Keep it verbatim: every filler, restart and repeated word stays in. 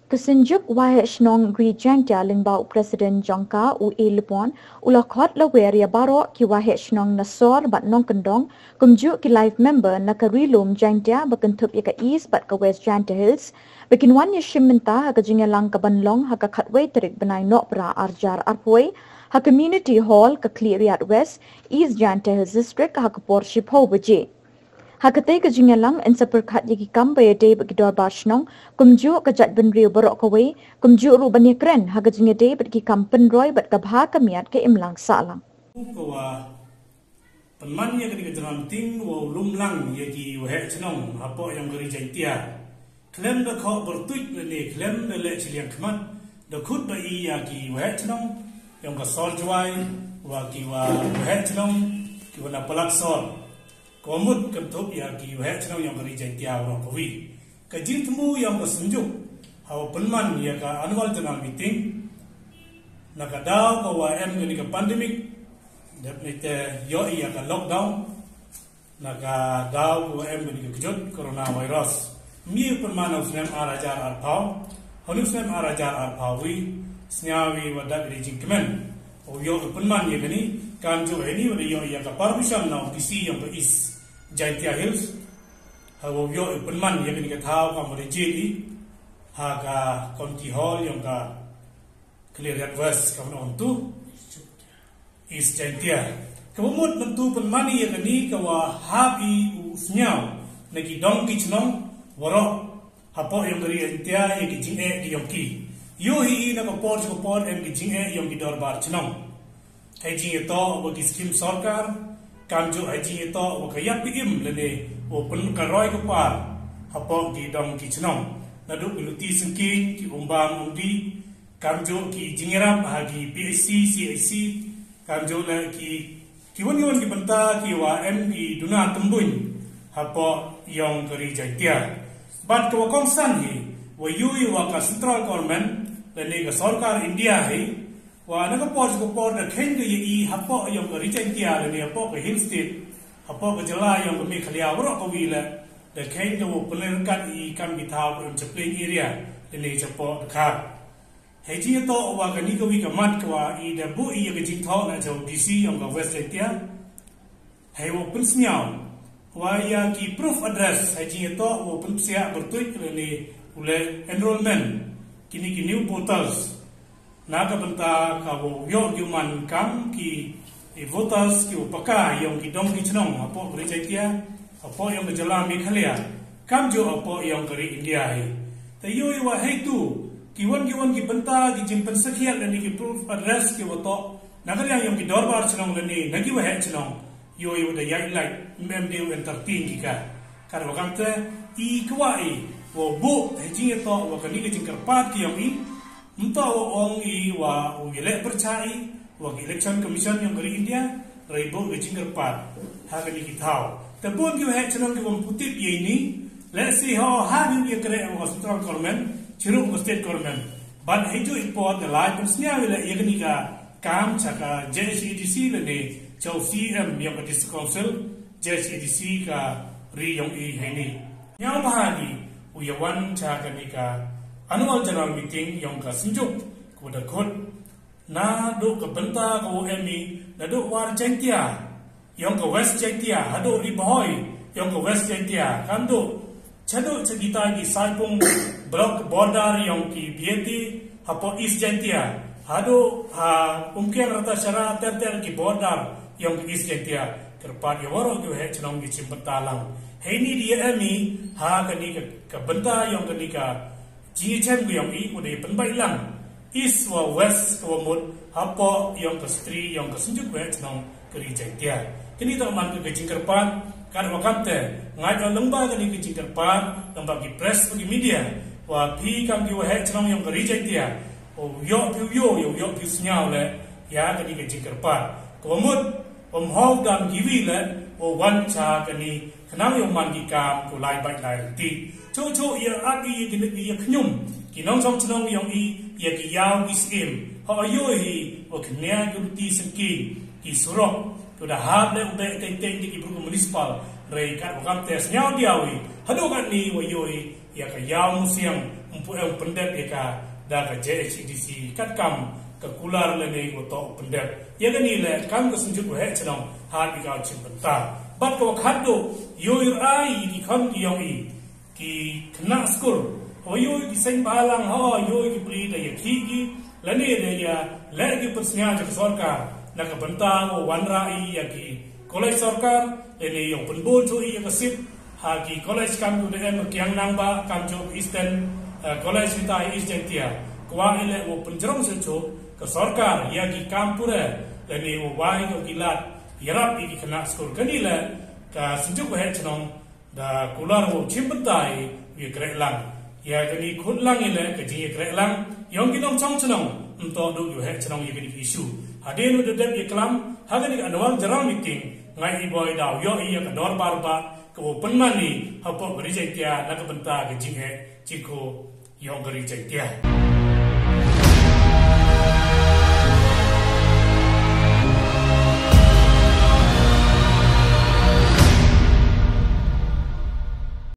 Ka Synjuk Waheh Chnong Ri Jaintia lyngba u President jong ka u A Lipon, u la khot la wer ya baroh ki waheh chnong na sor bad nongkyndong, kumjuh ki live member na ka Ri Lum Jaintia ba kynthup ya ka East bad ka West Jaintia Hills, ba kin wan ya chimbynta ha ka jingyalang ka ban long ha ka khatwei tarik bnai Nohprah arjar arphew, ha Community Hall ka Khliehriat West, East Jaintia Hills District, ha ka por chiphew baje. Ha katei ka jingyalang yn sa pyrkhat ya ki kam ba ya dei bad ki dorbar chnong, kumjuh ka jaitbynriew baroh kawei, kumjuh ruh ban ya kren ha ka jingya dei bad ki kam pynroi bad ka bha ka miat ka imlang sahlang. Ka wa pynman ya kani ka general meeting wa u lum lang ya ki waheh chnong hapoh yong ka Ri Jaintia. Khlem da khoh byrtuit lane khlem da leh chiliang khmat, da khut ba i ya ki waheh chnong yong ka sor Jwai, wa ki wa waheh chnong ki wa na palat sor. Ka wa mut kynthup ya ki waheh chnong yong ka Ri Jaintia waroh kawi. Ka jingthmu yong ka Synjuk ha wa pynman ya ka annual general meeting na ka daw ka wa em kani ka pandemic, dep ni te yoh i ya ka lockdown, na ka daw ka wa em kani ka kjut coronavirus. Mi u pynman ha u snem ar hajar arphew, ha u snem ar hajar arphew wi, sñiaw wi wa da ka ri jingkmen. U yoh u pynman ya kani, kamjuh heini wa da yoh ya ka permission na u D C yong ka East Jaintia Hills. Ha u yoh u pynman ya kani ka thaw kam wa da jied i ha ka Community Hall yong ka Khliehriat West, ka wa na ontu East Jaintia. Ka wa mut myntu pynman i ya kani ka wa hap i u sñiaw na ki dong ki chnong waroh hapoh yong ka Ri Jaintia ya ki jingeh ki yong ki. Yoh hi i na ka por cha ka por em ki jingeh yong ki dorbar chnong. Hei jingyatoh wa ki scheme sorkar, kamjuh hei jingyatoh wa ka yap ki im lane wa pyn ka roi ka par hapoh ki dong ki chnong. Naduh ki luti syngkien, ki umbam umdi, kamjuh ki jingyarap ha ki P H C, C H C, kamjuh le ki, ki wan ki wan ki bynta ki wa em ki duna tymbuin hapoh yong ka Ri Jaintia. Bad ka wa kongsan hi, wa yoh i wa ka central government lane ka sorkar India hi, wa na ka por cha ka por da kheiñ ka ya i hapoh yong ka Ri Jaintia lane hapoh ka Hill State, hapoh ka jylla yong ka Meghalaya waroh kawi le, da kheiñ ka wa pynlehkat i kam ki thaw ka em chapleng area lane chapoh Dkhar. Hei jingyatoh wa kani kawi ka mat ka wa i da buh i ya ka jingthoh na cha u D C yong ka West Jaintia. Hei wa pynsñiaw wa ya ki proof address, hei jingyatoh wa pynpsiah byrtuit lane u le enrollment kini ki new voters. Na ka bynta ka wa yoh ki u man kam ki, ki voters ki wa paka yong ki dong ki chnong hapoh ka Ri Jaintia, hapoh yong ka jylla Meghalaya, kamjuh hapoh yong ka ri India hi. Te yoh i wa heitu ki wan ki wan ki bynta ki jingpynsakhiat lane ki proof address ki wa toh na ka liang yong ki dorbar chnong lane na ki waheh chnong, yoh i wa da yai lait, mem de u entertain ki ka. Ka wa kamte i kwah i wa buh hei jingyatoh wa kani ka jingkyrpad ki yong i, mynta wa ong i wa u yaleh pyrchah i wa ka Election Commission yong ka ri India, rei buh ka jingkyrpad ha kani ki thaw. Te bun ki waheh chnong ki wa ym pu tip ya ini, let's see how hard you ya kre wa ka central government chirup wa ka state government. Bad hei ju i por da lai pynsñiaw i le ya kani ka kam cha ka J H A D C lane cha u C M yong ka District Council, J H A D C ka ri yong i heini. Ñiaw bha ni u ya wan cha kani ka annual general meeting yong ka Synjuk, ka wa da khut naduh ka bynta ka wa em i naduh War Jaintia yong ka West Jaintia, haduh Ri Bhoi yong ka West Jaintia, kamduh chaduh cha kita ki saipung block border yong ki B N T hapoh East Jaintia, haduh ha Umkiang, Ratacherra, ter ter ki border yong ka East Jaintia. Kyrpad ya waroh ki waheh chnong ki chimbynta lang. Heini da ya em i ha kani ka, ka bynta yong kani ka jingchem ka yong i, u da ya pynbait lang East wa West ka wa mut hapoh yong ka stri yong ka Synjuk Waheh Chnong ka Ri Jaintia. Kani toh man ka jingkyrpad, ka wa kamte ngait o lyngba kani ka jingkyrpad lyngba ki press wa ki media, wa phi kam ki waheh chnong yong ka Ri Jaintia, u yoh phi u yoh, yoh phi u sñiaw le ya kani ka jingkyrpad. Ka wa mut ym hau dam ki wi le wa wan cha kani khnang yong man ki kam ko lai bait lai rynti. Cho cho ya ap i ya ki, ya khñium ki nongchong chnong yong i ya ki yaw ki siem. Ho yoh hi wa khñium ki luti syngkien, ki surok, ko da hap le u beh teng teng ki bru municipal, Hynrei kat wa kam te sñiaw diaw i, hadooh katni wa yoo i ya ka Iawmusiang, ym pu em pyndep ya ka da ka J H A D C, kat kam ka kular lane wa toh pyndep. Ya kani le kam ka Synjuk Waheh Chnong ha i ka chimbynta. Bad ka wa khatdooh, yoo i ra i ki khon ki yong i, ki khynnah skur, wa yoo i ki seng bhalang, ho, yoo i ki pli da ya ki ki, lane da ya leh ki pynsñiaw ya ka sorkar na ka bynta wa wanrah i ya ki college sorkar, lane yong pynbun chooh i ya ka seat ha ki college kam ki da em Kiang Nangbah, kam chooh Eastern, eh, College kita East Jaintia. Kwah i le wow pynjrong chooh chooh ka sorkar ya ki kam pura, lane wow wai ko ki lad yarap i ki khynnah skur. Kani le ka Synjuk Waheh Chnong da kular wow chimbynta i ya krehlang. Ya kani khutlang i le ka jingyakrehlang yong ki nongchong chnong, ym toh du ki waheh chnong ya kani ka issue. Hadien wa da dep yaklam ha kani ka annual general meeting, ngai i boi daw yoh i ya ka dorbar bah ka wow pynman i hapoh ka Ri Jaintia na ka bynta ka jingeh chikho yong ka Ri Jaintia.